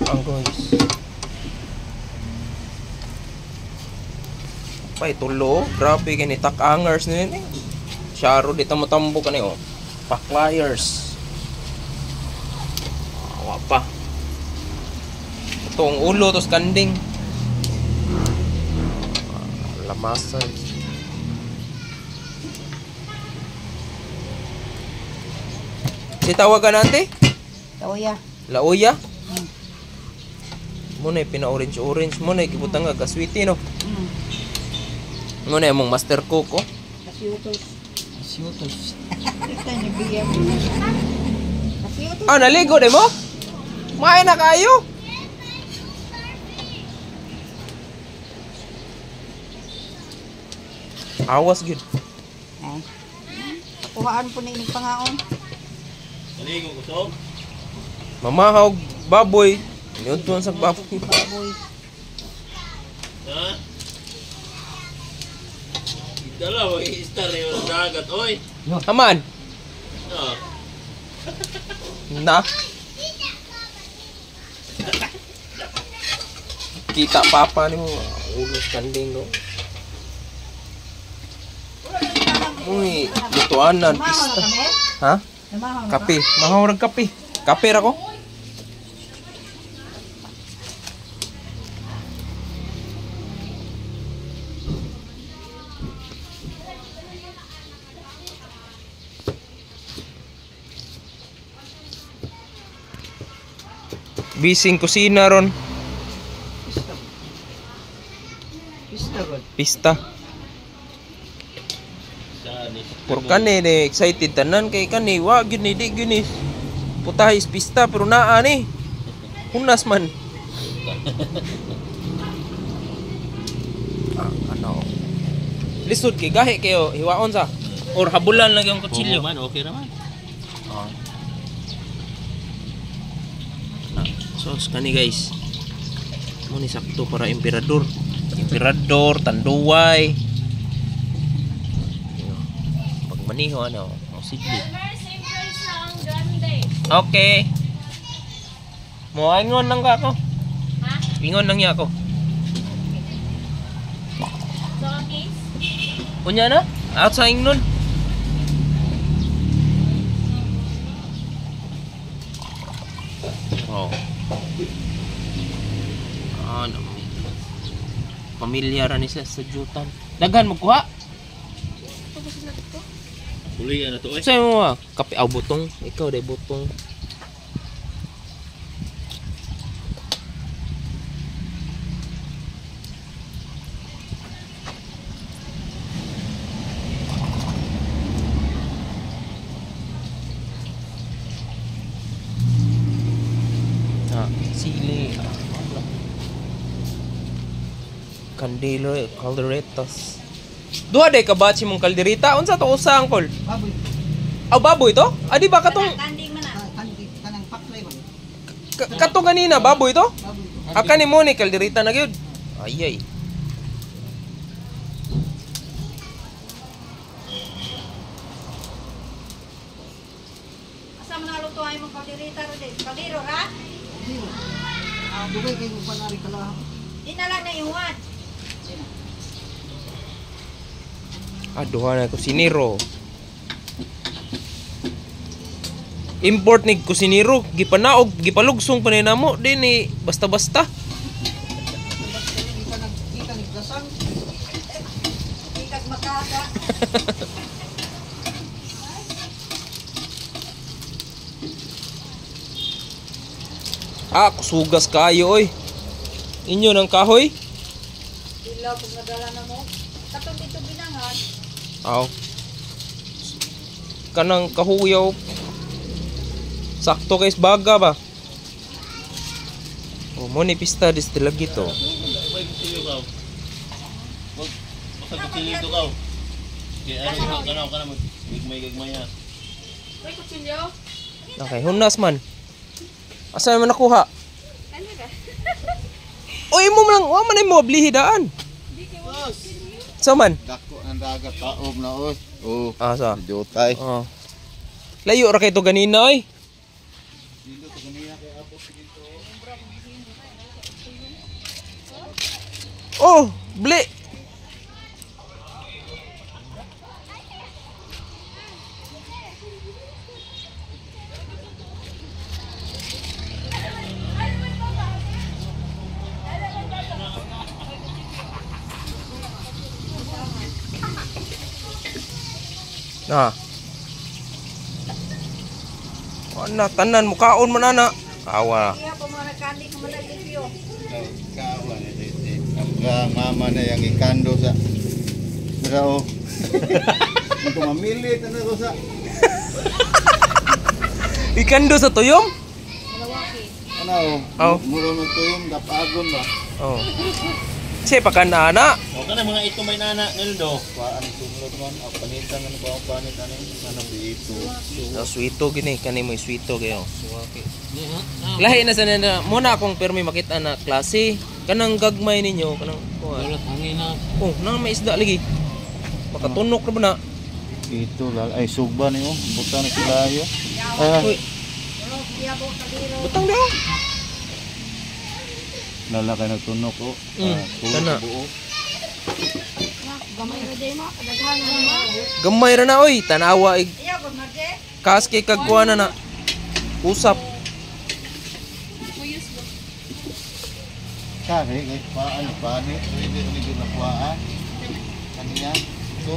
Ang guys. Pay tulo, grabe kini takangers ni eh. Syaro dito mo tambok kani oh. Paklayers. Wa pa. Ito ang ulo tos kanding. Lamasan. Si tawagan ante? Lauya. Lauya? Muna pina-orange orange mo na gibutang nga gaswiti no. Muna imong master cook oh. Kasiutos. Kasiutos. Kasiutos. Ah, naligo de mo? Maay na kayo. Awas gyud. Ay. Kuhaan po na ining pangaon. Naligo ko to. Mamahog baboy. Niudtuan sa baboy. Baboy. Ha? Dalawa, istar yung dagat, oy. Haman. Ah. Na. Kita papa ni mo. Ulos kanding do. Uy, lutuanan pista. Ha? Kape. Mahaw rag kape. Kape ra ko. Bising kusina ron. Pista god. Pista. Por kani ni excited tanan kay kani wa gyud ni di gyud ni. Putahe is pista pero naa ni. Hunas man. Ah, ano. Lisod kay gahi kayo hiwaon sa or habulan lang yung kutsilyo. Man, okay ra man. Oh. Sauce kani guys. Mo ni sakto para emperador. Emperador, tanduay. Pag maniho ano, o sidli. Okay. Mo ingon lang ka ako. Ha? Ingon lang niya ako. So, case? Unya na? Out sa ingnon. Oh. Ano? Pamilya ra ni siya sa jutan. Daghan mo kuha. Uli na to, oy. Sa mo ah, kape aw butong. Ikaw day butong. Ah, sili. Ah, wala. Candelo, calderetas. Duha day ka batch mong kalderita. Unsa to usa angkol? Baboy. Aw baboy to? Adi ba katong Kanding man ah. Kandi kanang paklay man. katong kanina baboy to? Baboy to. Ah, kani mo ni kalderita na gyud. Ay ay. Asa man naluto ay mong kalderita ro di? Kaldero ra? Ah, dugay kay mo panari kala. Di na lang na iwan. Ah, duha na kusinero. Import ni kusinero, gipanaog, gipalugsong pa ni namo din ni basta-basta. Di ka nag di ka nagdasang. Di kag makaka. Ah, kusugas kayo oy. Inyo ng kahoy? Dilaw kung nadala na mo. Katong dito binangan. Aw. Kanang kahuyaw. Sakto kay baga ba? Oh, mo ni pista dis tilagito. May kutsilyo ka. Wag basta kutsilyo to ka. Kay ano kana kana gagmay gagmay ha. May kutsilyo? Okay, hunas man. Asa man nakuha? Ano ka? Oy, mo man lang, wa man ay mo oblihi daan. Sa man? Dako ang dagat taob na oy. Oh, Ah, sa. jutay. Oh. Layo ra kay to ganina oy. Oh, bli. Na. Ana tanan mukaon man ana. Awa. Iya pa mga nagkandi ka man nagpipyo. Kawa ni titi. Ang mama na yang ikando sa Mira oh. Ang pamamili ano ko sa Ikando sa tuyom? Malawaki. ano oh. Oh. Muro ng tuyong dapagon ba. Oh. Siya pa kana ana. O kana mga ito may nana Nildo. Paan tumlod man ang panitan ano ba ang panit ani anong dito. Sa sweeto gini kani mo sweeto kayo. Lahi na sa nila mo na akong permi makita na klase kanang gagmay ninyo kanang kuha. Oh, nang may isda lagi. Makatunok ra ba na? Ito lal ay sugba ni oh. Buta na sila ayo. Ah, Uy, Iya po kaliro. butang daw. lala kay nagtunok oh. Ah, tulo Kana. sa buo. Gamay ra day ma. Daghan na ma. Gamay ra na oy, tanawa ig Iya ko marje. kas kay kagkuha na na. Usap. Puyos ba? Kare kay paan panit pwede ni ginakuhaan. Kaniya ito.